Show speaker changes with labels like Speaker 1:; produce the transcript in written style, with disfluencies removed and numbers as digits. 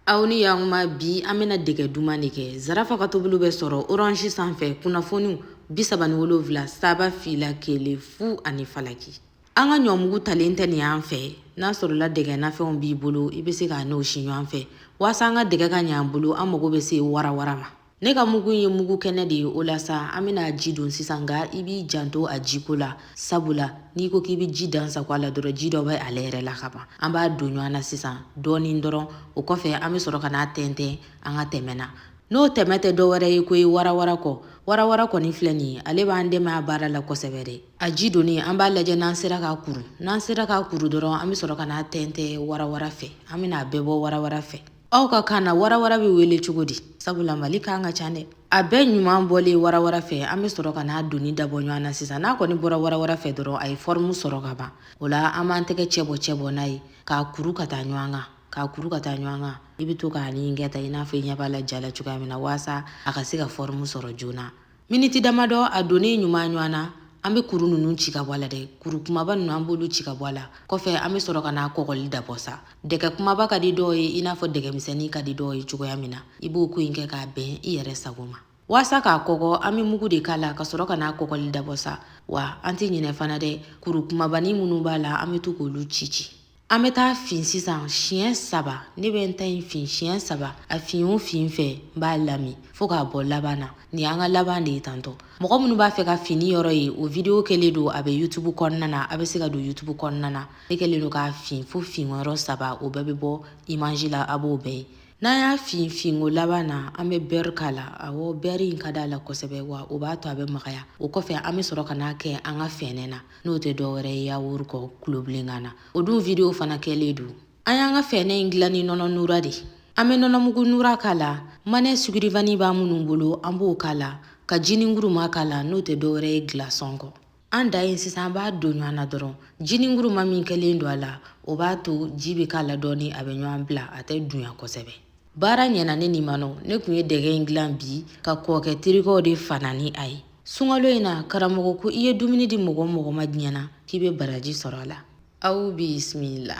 Speaker 1: Aw ni yakuma, bi an bɛna dɛgɛ duman de kɛ. Zarafa ka tobiliw bɛ sɔrɔ Orange sanfɛ, kunnafoniw 37 3 0 1 0 ani falaki. An ka ɲɔmugu talen tɛ nin y'an fɛ. N'a sɔrɔla dɛgɛ nafɛnw b'i bolo, i bɛ se k'a n'o si ɲɔgɔn fɛ. Waasa an ka dɛgɛ ka ɲɛ an bolo, an mago bɛ se warawara ma. Ne ka mugu in ye mugu kɛnɛ de ye, o la sa an bɛna ji don sisan. Nka i b'i janto a jiko la, sabula n'i ko k'i bɛ ji dan sago a la dɔrɔn, ji dɔ bɛ ale yɛrɛ la ka ban. An b'a don ɲɔgɔn na sisan dɔɔnin dɔrɔn. O kɔfɛ, an bɛ sɔrɔ ka n'a tɛntɛn an ka tɛmɛ na. N'o tɛmɛ tɛ dɔwɛrɛ ye ko ye warawara kɔ. Warawara kɔni filɛ nin ye, ale b'an dɛmɛ a baara la kosɛbɛ dɛ. A ji donnen, an b'a lajɛ n'an sera k'a kuru. N'an sera k'a kuru dɔrɔn, an bɛ sɔrɔ ka n'a tɛntɛn warawara fɛ. An bɛna a bɛɛ bɔ warawara fɛ. Aw ka kan na, warawara bɛ wele cogo di? Sabula Mali kan ka ca dɛ. A bɛɛ ɲuman bɔlen warawara fɛ, an bɛ sɔrɔ ka n'a doni dabɔ ɲɔgɔn na sisan. N'a kɔni bɔra warawara fɛ dɔrɔn, a ye forme sɔrɔ ka ban. O la an b'an tɛgɛ cɛbɔ cɛbɔ n'a ye, k'a kuru ka taa ɲɔgɔn kan, k'a kuru ka taa ɲɔgɔn kan. I bɛ to k'a ni kɛ ta i n'a fɔ i ɲɛ b'a la ja la cogoya min na, waasa a ka se ka forme sɔrɔ joona. Miniti damadɔ, a donnen ɲuman ɲɔgɔn na, an bɛ kuru ninnu ci ka bɔ a la dɛ. Kuru kumaba ninnu, an b'olu ci ka bɔ a la. Kɔfɛ, an bɛ sɔrɔ ka n'a kɔgɔli dabɔ sa. Dɛgɛ kumaba ka di dɔw ye i n'a fɔ dɛgɛ misɛnnin ka di dɔw ye cogoya min na, i b'o ko in kɛ k'a bɛn i yɛrɛ sago ma. Waasa k'a kɔgɔ, an bɛ mugu de k'a la ka sɔrɔ ka n'a kɔgɔli dabɔ sa. Wa an tɛ ɲinɛ fana dɛ, kuru kumabanin minnu b'a la, an bɛ to k'olu ci ci. An bɛ taa fin sisan siɲɛ saba. Ne bɛ n ta in fin siɲɛ saba. A fin o fin fɛ, n b'a lami fo k'a bɔ laban na. Nin y'an ka laban de ye tantɔ. Mɔgɔ minnu b'a fɛ ka fini yɔrɔ ye, o vidéo kɛlen don, a bɛ YouTube kɔnɔna na. A bɛ se ka don YouTube kɔnɔna na. Ne kɛlen don k'a fin fo fin yɔrɔ saba, o bɛɛ bɛ bɔ image la, a b'o bɛɛ ye. N'an y'a fin finko laban na, an bɛ beurre k'a la. Awɔ, beurre in ka d'a la kosɛbɛ, wa o b'a to a bɛ magaya. O kɔfɛ, an bɛ sɔrɔ ka n'a kɛ an ka fɛnɛ na, n'o tɛ dɔwɛrɛ ye yaourt kɔ kulobilenkan na. O dun vidéo fana kɛlen don. An y'an ka fɛnɛ in dilan ni nɔnɔ nura de. An bɛ nɔnɔmugu nura k'a la. Manɛ sucre vanille b'an minnu bolo, an b'o k'a la, ka jininguruma k'a la, n'o tɛ dɔwɛrɛ ye glaçon kɔ. An da yen sisan, an b'a don ɲɔgɔn na dɔrɔn. Jininguruma min kɛlen don a la, o b'a to ji bɛ k'a la dɔɔni, a bɛ ɲɔgɔn bila, a tɛ dunya kosɛbɛ. Baara ɲɛna ne ni ma nɔ. Ne tun ye dɛgɛ in dilan bi ka kɔkɛ terikɛw de fana ni a ye. Sunkalo in na, karamɔgɔ ko i ye dumuni di mɔgɔ mɔgɔ ma diɲɛ na, k'i bɛ baraji sɔrɔ a la. Aw bisimila.